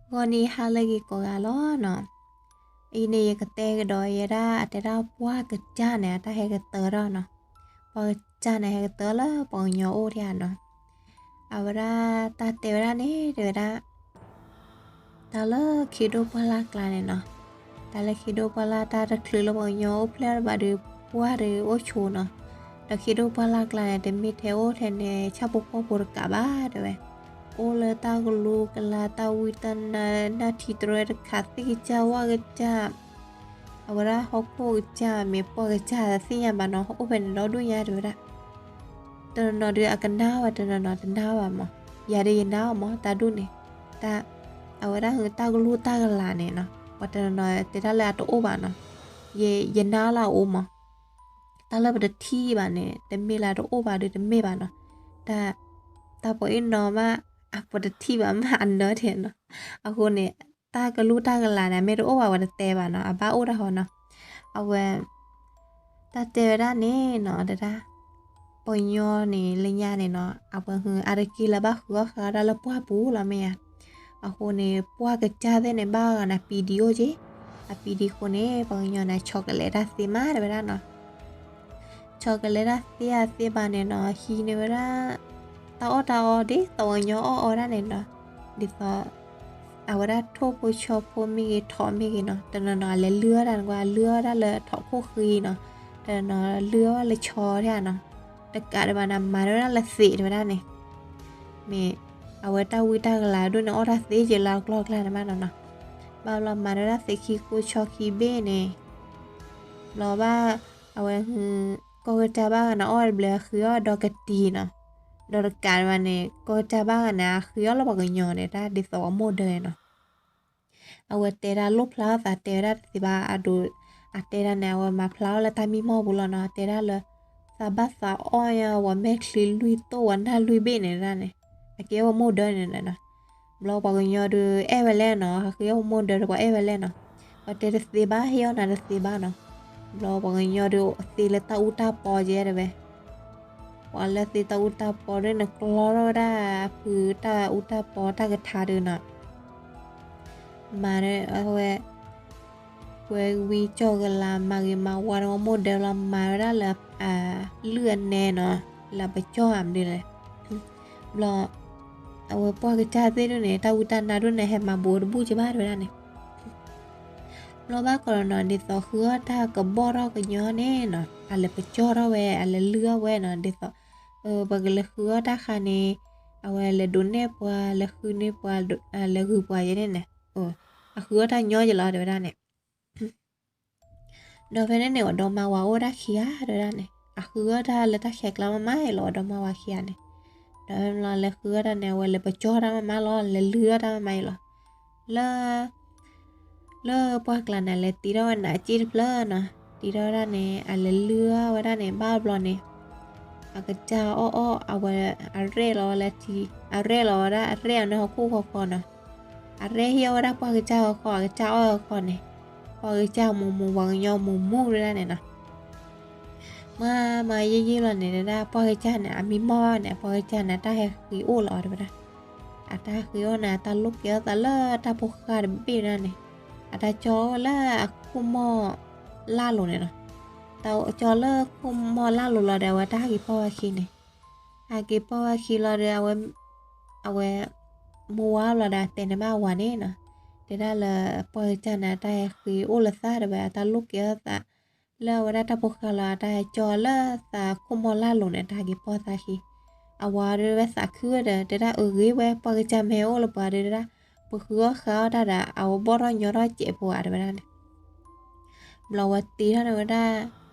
ဂီၤနံၤဟါလၢအဂ့ၤကိးဂၤလီၤနီၤ. အံၤန့ၣ် ယကတဲကဒီးယဲဒၣ် အတဲဒၣ်ပှၢ်ကစၢ်န့ၣ် အတၢ်ဟဲကတၢၢ်ထီၣ်နီၤ. ပှၢ်ကစၢ်န့ၣ်ဟဲကတၢၢ်လၢပှၤကညီအိၣ်ဒၣ်နီၤ. အဝဲဒၣ်တၢ်တဲဝဲဒၣ်န့ၣ် တဲဝဲဒၣ် တၢ်လၢခံဒိၣ်ပှၢ်လၢ်ကျါန့ၣ်နီၤ, တၢ်လၢခံဒိၣ်ပှၢ်လၢ် တၢ်တချုးလၢပှၤကညီအိၣ်ဖျဲၣ်လၢၤဘၣ်ဒီး ပှၢ်ဒီးအိၣ်ဆိးနီၤ. ဒီးခံဒိၣ်ပှၢ်လၢ်ကျါန့ၣ် တမ့ၢ်ထဲအိၣ်ထဲန့ၣ် ဆၣ်ဖိကီၢ်ဖိတကးဘၣ်တဲဝဲ, အိၣ်လၢတၢ်ကလူၤကလၤ တၢ်ဝံတၢ်နါ နၢ်ထံတရဲတခး သ့ၣ်ကစၢ်ဝၣ်ကစၢ် အဝဲဒၣ်ဟီၣ်ခိၣ်ကစၢ် မ့ၢ်ပှၢ်ကစၢ်သ့ၣ်ညါဘၣ်နီၤ, အိၣ်ဖဲန့ၣ်ဒီဒူၣ်ညါတဲဝဲဒၣ်. တနီၤနီၤဒီးအကနၣ်ဘၣ် တနီၤနီၤတနၣ်ဘၣ်မး, ယၤဒီးယနၣ်ဘၣ်မး တၢ်ဒူၣ်န့ၣ်, တၢ် အဝဲဒၣ်ဟုတၢ်ကလူၤတၢ်ကလၤန့ၣ်နီၤ, ပှၤတနီၤနီၤတဲတၢ်လၢအတအိၣ်ဘၣ်နီၤ, ယနၣ်လၢအအိၣ်မး, တၢ်လၢပတထံၣ်ဘၣ်န့ၣ် တမ့ၢ်လၢအတအိၣ်ဘၣ်ဒီးတမ့ၢ်ဘၣ်နီၤ, တၢ် တၢ်ပှၤအ့ၣ်နီၤမး အပှၤတထံၣ်ဘၣ်မးအနၢထဲနီၤ, အဃိန့ၣ် တၢ်ကလူၤတၢ်ကလၤန့ၣ် မ့ၢ်တအိၣ်ဘၣ်ဝဲတတဲဘၣ်နီၤ, အဘၣ်အိၣ်တၢ်ဟီနီၤ, အဝဲ တၢ်တဲဝဲဒၣ်န့ၣ်နီၤ တဲဒၣ် ပှၤကညီန့ၣ်လၢညါန့ၣ်နီၤ အဝဲဟုအါတက့ၢ်လၢဘၣ်ဃုအီၣ်ဃုအီတၢ်လၢပှၢ်ပူၤလီၤမ့ၢ်ဧါ, အဃိန့ၣ် ပှၢ်ကစၢ်သ့ၣ်န့ၣ် ဘၣ်ဂၤန့ၣ် ပံဒံအိၣ်က့, အပံဒံဃိန့ၣ် ပှၤကညီန့ၣ် ဆီကလဲၤတၢ်သ့မးတဲဝဲဒၣ်နီၤ ဆီကလဲၤတၢ်သ့အသ့ဘၣ်န့ၣ်နီၤ ဟံးန့ၢ်ဝဲဒၣ် တၢ်အီၣ်တၢ်အီဒ်သိးပှၤကညီအီၣ်အီဒၣ်န့ၣ်နီၤ, ဒ်သိး အဝဲဒၣ်ထိၣ်ဖိဆီဖိမ့ၢ်ဂ့ၤ ထိးမ့ၢ်ဂ့ၤနီၤ, တနီၤနီၤအလဲၤလုၢ်အီၣ်တၢ်န့ၣ်ကွၢ် လုၢ်အီၣ်ဝဲဒၣ်လၢထိးခိၣ်ဃံနီၤ, တနီၤနီၤလုၢ်အီၣ်ဝဲလၢဆီထဲနီၤ, တကးဒံးဘၣ်န့ၣ် မၤဝဲဒၣ်လၢသ့းတဲဝဲဒၣ်န့ၣ်, မ့ၢ် အဝဲတၢ်ဝံတၢ်ကလၤဒိၣ်န့ၣ် အီၣ်တၢ်သ့က့ၤလၢအကျီၢ်ကျါန့ၣ်ဘၣ်နီၤနီၤ, ဘၣ်ဘျီမၤဝဲဒၣ်သ့းခံကိၢ်ဆီခံဘ့ၣ်န့ၣ်, ဘျီဘၣ် အဝဲ ကီၢ်ကစၢ်ဘၣ်ဂၤန့ၣ် အီၣ်ဝဲတဘျီ အဃ့အီၣ်ဒီးကတံၤနီၤ, ဒီးတကးဒံးဘၣ်န့ၣ် ကီၢ်ကစၢ်ဘၣ်ဂၤန့ၣ် အဃ့အီၣ်လၢပှၤကညီန့ၣ် တၢ်ဒ်သိးပှၤမိၢ်ဒၢနီၤ, အဝဲတဲဒၣ်လိၣ်ဖျါအီၣ်သးတဲဝဲဒၣ်တသ့ဘၣ်အဒိ, အတဲဒၣ်န့ၣ် အဝဲမၤဖျါအီၣ်လၢတၢ်မံမီၢ်ပူၤလီၤနီၤ, တဲဒၣ်လၢ သးဘၣ်သးအီၣ်ညါ ပှၤမဲာ်ချံလွံၢ်တိၢ် ပှၤနၢ်လွံၢ်ဘ့ၣ်န့ၣ်ဒၣ်န့ၣ်, အကဲပှၤမိၢ်ဒၢန့ၣ်နီၤ, ဘျီပှၤကညီဒုးအဲၣ်ဝဲလဲၣ်နီၤ, အဃ့အီၣ်ပှၤမိၢ်ဒၢဒီးပှၤအဲၣ်ဝဲလဲၣ်နီၤ, ပှၤတဲတသ့ဘၣ် ဟ့ၣ်အီၣ်နၤတသ့ဘၣ်နီၤ, ဘျီပှၤကညီဒုးသ့လၢတၢ်အူတၢ်ပီကဲတဲဝဲ, ပှၤလၢသ့တၢ်အူတၢ်ပီဒ်န့ၣ် ကျီထီၣ်ဝဲဒၣ်ဖုတၢ်အူတၢ်ပီတၢ်ကထါဒုးနီၤ, မၤဝဲ ဝဲဝံကၠီၣ်ကလၤ မၤဂ့ၤမၤဝါန့ၣ် မိၢ်ဒၢဘျီ မၤဝဲဒၣ်လၢ လုၢ်အနဲနီၤ, လၢပကၠီၣ်ဧါမနုၤလဲၣ်, ဘျီ အဝဲပှၢ်ကစၢ်သ့ၣ်ဒ်န့ၣ် တၢ်ဝံတၢ်နါဒ်န့ၣ် ဟဲမၤဘူးတဘူၣ်က့ဘၣ်တဲဝဲဒၣ်န့ၣ်, ဘျီဘၣ်ကီးနီၤ ဒ်သိးဃုအီၣ်တၢ်ကဘီၣ်ထီၣ်ကညီန့ၣ်နီၤ အလဲၤပကၠီၣ်ထီၣ်ဝဲ အလဲၤလုၢ်အီၣ်ဝဲနီၤ ဒ်သိး ပကလဲၤဃုအီၣ်တၢ်ဃါန့ၣ် အဝဲလဲၤဒိးနဲၣ်ပှၤ လဲၤဃုန့ၢ်ပှၤ လဲၤဂုာ်ပှၤယဲန့ၣ်န့ၣ် အဃုအီၣ်တၢ်ညီယဲလီၤတဲဝဲဒၣ်န့ၣ် ဒီးဖဲန့ၣ်န့ၣ် ပှၤဒီမါဝၤအိၣ်ဝဲဒၣ်ခံဂၤတဲဝဲဒၣ်န့ၣ် အဃုအီၣ်တၢ်လၢတၢ်ခဲကျါမးမးအံၤလီၤ ပှၤဒီမါဝၤခံဂၤန့ၣ် ဒီးဖဲန့ၣ်လီၤ လဲၤဃုအီၣ်တၢ်န့ၣ် အဝဲလဲၤပကၠီၣ်တၢ်မးမးလီၤ လဲၤလုၢ်အီၣ်တၢ်မးမးအံၤလီၤ လၢ လၢပှၢ်ကျါန့ၣ် လဲၤတ့ထီၣ်ဝဲနၤစ့တဖျၢၣ်နီၤ တ့ထီၣ်ဝဲဒၣ်န့ၣ် အလဲၤလုၢ်အီၣ်ဝဲဒၣ်န့ၣ် ဘၣ်ဘျီန့ၣ် အကစၢ်အီၣ်အီၣ် အဝဲအရဲၣ်လီၤဝဲလၢထံ အရဲၣ်လီၤဝဲဒၣ် အရဲၣ်အီၤန့ၣ်ဟီၣ်ခိၣ်ဃီဃီနီၤ အရဲၣ်ဟ့ၣ်အီၣ်ဝဲဒၣ်ပှၢ်ကစၢ်ဃီဃီ အကစၢ်အီၣ်ဃီဃီန့ၣ် ပှၢ်ကစၢ်မူးမူး ပှၤကညီမူးမူးတဲဒၣ်န့ၣ်နီၤ မၤမၤယံာ်ယံာ်လီၤန့ၣ် တဲဒၣ်ပှၢ်ကစၢ်န့ၣ် အမံမီၢ်န့ၣ် ပှၢ်ကစၢ်န့ၣ် အတၢ်ဟဲဃ့အိၣ်လီၤတဲဝဲဒၣ် အတၢ်ဟဲဃ့အိၣ်န့ၣ် အတၢ်လိၣ်ကဲထီၣ်သးလၢတၢ်ဖိဃၢ်တဘ့ၣ်ဒၣ်န့ၣ် အတၢ်ကၠီလၢအခိၣ်မီၢ်လၢ်လိၤန့ၣ်နီၤ တၢ်ကၠီလၢခိၣ်မီၢ်လၢ်လိၤလီၤဒီး အဝဲတၢ်ဟဲက့ၤပီၢ်ဝဲခံန့ၣ် ဟဲက့ၤပီၢ်ဝဲခံလီၤဒီး အဝဲ အဝဲ မူဝါဘျီဒီးတဲန့ၢ်ဘၣ်အဝၤန့ၣ်နီၤ တဲဒၣ်လၢ ပှၢ်ကစၢ်န့ၣ် အတၢ်ဟဲဃ့အိၣ်လၢသးတဲဝဲ အတၢ်လိၣ်ကဲထီၣ်သး လၢအဝဲဒၣ်တၢ်ဖိဃၢ်လီၤ အတၢ်ဟဲကၠီလၢသးခိၣ်မီၢ်လၢ်လိၤန့ၣ် တၢ်ဟဲက့ၤပီၢ်သးခံ အဝၤဒီးဝဲသးခုဒီး တဲဒၣ်အဂ့ၤဝဲ ပှၢ်ကစၢ်မ့ၢ်ဟဲအိၣ်လၢပှၤဒီးတဲဒၣ် ပဃုအီၣ်ဃုအီၣ်တၢ်ဒီး အဝဲဘီၣ်ထီၣ်ညီထီၣ်စဲးဖိဧါတဲဝဲဒၣ်န့ၣ် ဘျီဝဲတ့ထီၣ်န့ၢ်ဝဲဒၣ်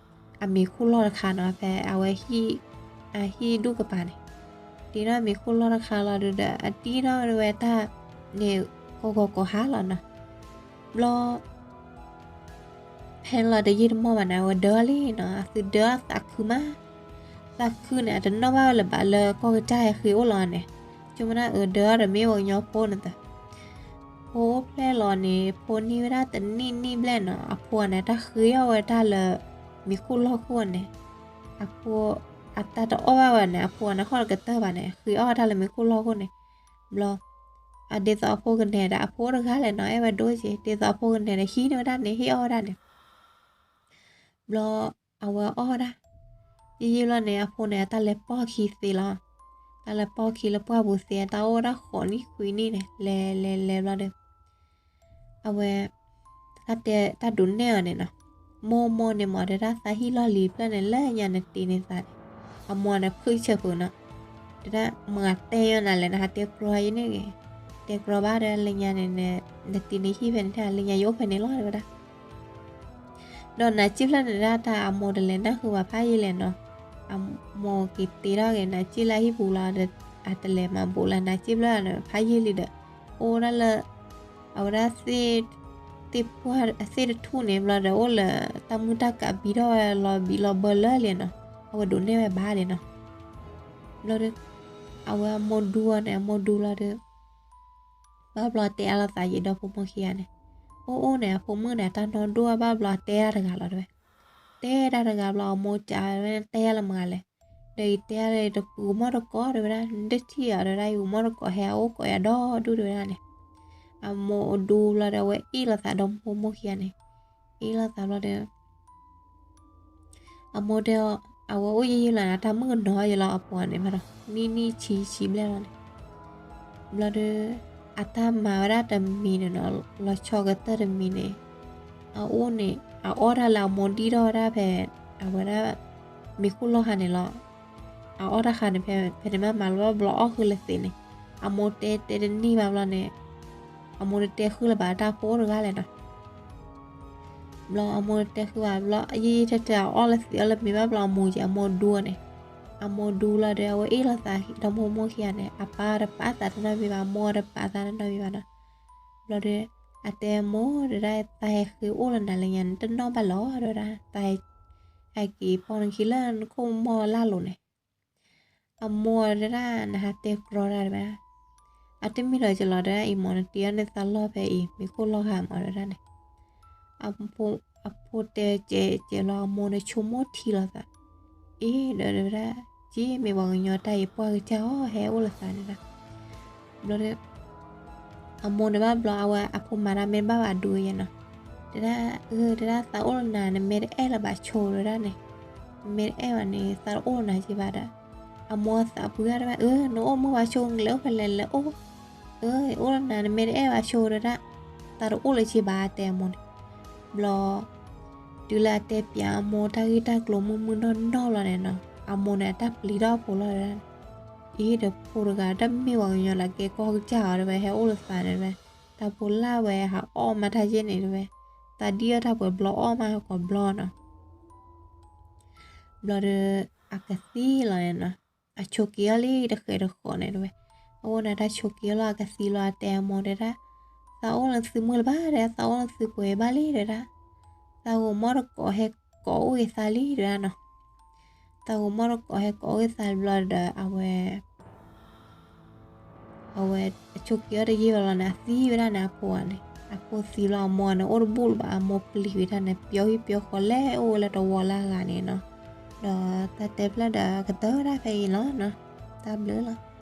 အမံၤခိၣ်လီၢ်တခါနီၤ ဖဲအဝဲ အဟံၣ်ဒူၣ်ကပၤန့ၣ် တ့ထီၣ်မံၤခိၣ်လီၢ်တခါလီၤဒီး အတ့ထီၣ်ဝဲတၢ်န့ၣ် ကိးဂီၤကိးဟါလီၤနီၤ ဘျီ ဖဲန့ၣ်လီၤတယံာ်တမီၢ်ဘၣ်န့ၣ် အဝဲဒၢလံနီၤ အသုဒၢသးခုမး သးခုန့ၣ် အတနီၣ်ဘၣ်ဝဲလၢၤဘၣ်လၢကီၢ်ကစၢ်ဟဲဃ့အိၣ်လီၤန့ၣ် ဆိကမိၣ်ဒၣ်အဒၢဒီးမ့ၢ်ပှၤကညီဖိန့ၣ်သၢ ဖိအိၣ်ဖျဲၣ်လီၤန့ၣ် ဖိနံၣ်ဝဲဒၣ်တနံၣ်နံၣ်ဘျဲၣ်နီၤ အဖိန့ၣ် တၢ်ဃ့အီၣ်ဝဲတၢ်လၢ မံၤခိၣ်လီၢ်ခိၣ်န့ၣ် အဖိ အတၢ်တအီၣ်ဘၣ်ဝဲန့ၣ် အဖိန့ၣ် ဟီၣ်တကတၢၢ်ဘၣ်န့ၣ် ဃ့အီၣ်ဝဲတၢ်လၢမံၤခိၣ်လီၢ်ခိၣ်န့ၣ် ဘျီ ဒ်သိးအဖိကနဲၣ်ဒီး အဖိအိၣ်တဂၤလဲၣ်နီၤ အဲၣ်ဝဲဒိက့ၤ ဒ်သိးအဖိကနဲၣ်ဒီး ဟံးန့ၢ်ဝဲဒၣ်န့ၣ် ဟ့ၣ်အီၣ်ဝဲဒၣ်န့ၣ် ဘျီ အဝဲအီၣ်ဝဲဒၣ် ယံာ်ယံာ်ဘျီန့ၣ် အဖိန့ၣ် အတၢ်လဲၤပိာ်ခံသ့လီၤ. တၢ်လဲၤပိာ်ခံလၢပှၢ်ပူၤသ့ အတၢ်အိၣ်ဝဲဒၣ်ဃိးနံၣ်ခွံနံၣ်န့ၣ် လဲၤလဲၤလဲၤဘျီဒီး အဝဲ တၢ်တဲတၢ်ဒုးနဲၣ်အီၤန့ၣ်နီၤ, မိၢ်မိၢ်န့ၣ်မး တဲဒၣ်သးဟံၣ်လီၢ်လံၤဖျၢၣ်န့ၣ် လၢညါနတ့န့ၢ်သးန့ၣ်, အမိၢ်န့ၣ်ဖုၣ်ဆၢဖုးနီၤ, တဲဒၣ်မၤတဲယီၤနၤလဲၣ် နဟးတဲကြီယဲန့ၣ်ဂ့ၤ, တဲကြီဘၣ်ဒီးလၢညါန့ၣ် နတ့န့ၢ်ဟံၣ်ဖဲန့ၣ် လၢညါယအိၣ်ဖဲန့ၣ်လီၤ တဲဝဲဒၣ် ဒီးနၤစံၣ်ဖျၢၣ်န့ၣ်ဒၣ်တၢ်အမိၢ်တလဲၤနၢ်ဃုာ်ဘၣ်ဖးယံာ်လဲၣ်နီၤ, အမိၢ်က့ၤတ့ထီၣ်က့ၤနၤစံၣ်လၢဟံၣ်ပူၤလီၤဒီး အတလဲၤမၤဘူးလၢနၤစံၣ်ဖျၢၣ်န့ၣ် ဖးယံာ်လံဒီး အိၣ်ဒၣ်လၢ အဝဲဒၣ် သ့ၣ်တထူၣ်န့ၣ် ဘျီဒီးအိၣ်လၢ တၢ်မုၢ်တၢ်ကးဘံထီၣ်ဝဲလီၤဘံလီၤဘၢလၢာ်လံနီၤ, အဝဲဒိးနဲၣ်ဝဲဘၣ်လံနီၤ, ဘျီဒီး အဝဲအမိၢ်ဒူအီၤန့ၣ် အမိၢ်ဒူလီၤဒီး ဘၣ်ဘျီတဲအါလိာ်သးယံာ်ဒီးဖိမုၣ်ခံဂၤန့ၣ်, အိၣ်အိၣ်န့ၣ် အဖိမုၣ်န့ၣ် အတၢ်နီၢ်ဒိၣ်ဘၣ်ဘျီအတဲတၢ်တဂၤလီၤတဲဝဲ, တဲတၢ်တဂၤဘျီအမိၢ်ကးဝဲတဲလၢမုၢ်ဂၤလဲၣ်, ဒီးယတဲလၢတပူၤမီၢ်တကိးတဲဝဲဒၣ် နတထံၣ်အီၤတဲဝဲဒၣ် ယပူၤမီၢ်တကိးဟဲအအိၣ်ကိးယၤဒီဒူၣ်တဲဝဲဒၣ်န့ၣ်, အမိၢ်ဒူဘျီဒီးအဝဲအ့ၣ်လိာ်သးဒီးဖိမုၣ်ခံဂၤန့ၣ်, အ့ၣ်လိာ်သးဘျီဒီး အမိၢ်တဲအီၤ အဝဲအိၣ်ယံာ်ယံာ်လီၤန့ၣ် အတၢ်မုၣ်ကနီၤယံာ်လီၤအပှၤန့ၣ်မးဒီး နံၣ်နံၣ်ဆံဆံဘျဲၣ်လီၤန့ၣ်, ဘျီဒီး အတၢ်မၤဝဲဒၣ်တမံၤန့ၣ်နီၤ လီၤဆီကတၢၢ်တမံၤန့ၣ်, အအိၣ်န့ၣ် အအီၣ်တၢ်လၢအမိၢ်ဒံၣ်ထီၣ်ဝဲဒၣ်ဖဲ အဝဲဒၣ် မ့ၤခိၣ်လီၢ်ခါန့ၣ်လီၤ, အအီၣ်တၢ်ခါန့ၣ် ဖဲဖဲန့ၣ်မးမၤလီၤဘၣ်ဘျီအီၣ်ဃုာ်လၢသ့န့ၣ်, အမိၢ်တဲတဲတန့ၢ်ဘၣ်ဘျီန့ၣ်, အမိၢ်တတဲဃုာ်လၢၤဘၣ်တၢ်ဖိအိၣ်တဂၤလဲၣ်နီၤ ဘျီအမိၢ်တဲဃုာ်ဘၣ်ဘျီ ယံာ်ယံာ်ထဲထဲအအီၣ်လၢသ့အီၣ်လၢမ့ၤဘၣ်ဘျီအမိၢ်က့ၤ အမိၢ်ဒူအီၤန့ၣ်, အမိၢ်ဒူလီၤဒီး အဝဲအ့ၣ်လိာ်သးဒီးမိၢ်မိၢ်ခံဂၤန့ၣ် အပၢ်တပာ်သးတနီတမံၤဘၣ် အမိၢ်တပာ်သးတနီတမံၤဘၣ်နီၤ, ဘျီဒီး အတဲမိၢ်တဲဒၣ် သးဟဲဃ့အိၣ်လၢနၤလၢညါန့ၣ် တနီၣ်ဘၣ်လီၤတဲဝဲဒၣ် သး ဟဲက့ၤပိာ်နခံလၢနခိၣ်မီၢ်လၢ်လိၤန့ၣ် အမိၢ်တဲဒၣ် နဟးတဲကြီတၢ်တဲဝဲဒၣ်, အတမ့ၢ်လီၤက့ၤလီၤတဲဒၣ် အံၤမ့ၢ်နတ့အီၣ်န့ၢ်သးလီၢ်ဖဲအံၤ မ့ၤခိၣ်လီၢ်ခါမးတဲဝဲဒၣ်န့ၣ်, အဖိတဲကဲးကဲးလီၤ အမိၢ်န့ၣ်ဆိကမိၣ်ထံလီၤသး, အ့ ဒီးတဲဝဲဒၣ် က့မ့ၢ်ပှၤကညီတၢ်အံၤပှၢ်ကစၢ်အီၤ ဟဲအိၣ်လၢသးန့ၣ်ဒၣ်, ဘျီဒီး အမိၢ်န့ၣ်ဘၣ်ဘျီ အဝဲအဖိမၤတၢ်မ့ၢ်တဘၣ်ဘၣ်ဒူယဲနီၤ, တဲဒၣ် အၢ တဲဒၣ်သးအိၣ်လၢနၤ နမ့ၢ်တအဲၣ်လၢၤဘၣ်ဆိတဲဝဲဒၣ်န့ၣ်, နမ့ၢ်တအဲၣ်ဘၣ်န့ၣ် သးတအိၣ်လၢနၤက့ဘၣ်ဒီး, အမိၢ်သးပှၢ်တဲဝဲ အၢ နအိၣ်မုာ်ဘၣ်ဆိ နလဲၤအိၣ်ဖဲလဲၣ်လဲၤအိၣ်, အၢ အိၣ်လၢနၤ နမ့ၢ်တအဲၣ်ဘၣ်ဆိတဲဝဲဒၣ်, သးတအိၣ်လၢၤက့ဘၣ်တဲအမိၢ်န့ၣ်, ဘျီ တုၤလၢအတဲပၠးအမိၢ်တၢ်ဂ့ၢ်တၢ်ကျိၤမုၢ်မုၢ်နီၢ်နီၢ်ဘျီန့ၣ်နီၤ အမိၢ်န့ၣ်အတၢ်ပျံၤထီၣ်အဖိလီၤတဲဝဲဒၣ်, အ့ ဒီးဖိတဂၤ တၢ်မ့ၢ်ပှၤကညီလၢကဲကီၢ်ကစၢ်အီၤတဲဝဲ ဟဲအိၣ်လၢသးန့ၣ်တဲဝဲ, တၢ်ဖိလၢ်ဝဲဟးအီၣ်မးတၢ်ယဲၢ်န့ၣ်တဲဝဲ, သးဒံၣ်အီၣ်တၢ်ပှဲၤဘျီအီၣ်မးကိးဘျီနီၤ, ဘျီဒီး အကသံလီၤန့ၣ်နီၤ, အဆိးက့ၤအီၤလံတဃဲးတဃီးန့ၣ်တဲဝဲ, အအိၣ်န့ၣ်တၢ်ဆိးက့ၤအီၤလီၤ အကသံလီၤ အတဲအမိၢ်တဲဒၣ်, သးအိၣ်လၢသုမုၢ်လၢၤဘၣ်တဲ သးအိၣ်လၢသုပှဲၤဘၣ်လံတဲဒၣ်, သးဂီၤမီၢ်တကိးဟဲကိးအိၣ်ဂ့ၤသးလံတဲဒၣ်နီၤ, သးဂီၤမီၢ်တကိးဟဲကိးအိၣ်ဂ့ၤသးဘျီဒီး အဝဲ အဝဲအဆိးက့ၤအီၤတယံာ်ဘၣ်လီၤန့ၣ် အသံဝဲဒၣ်န့ၣ် အဖိန့ၣ်, အဖိသံလီၤ အမိၢ်န့ၣ် အိၣ်တဘူၣ်လၢၤဘၣ် အမိၢ်ပျံၤဝဲဒၣ်န့ၣ် ပျီဟံၣ်ပျီဃီလဲၤအိၣ်ဝဲလၢတဝီလၢအဂၤန့ၣ်နီၤ, ဒီးတၢ်တဲဖျၢၣ်ဒီးကတၢၢ်ဝဲဒၣ်ဖဲအံၤလီၤနီၤ, တၢ်ဘျုးလီၤ.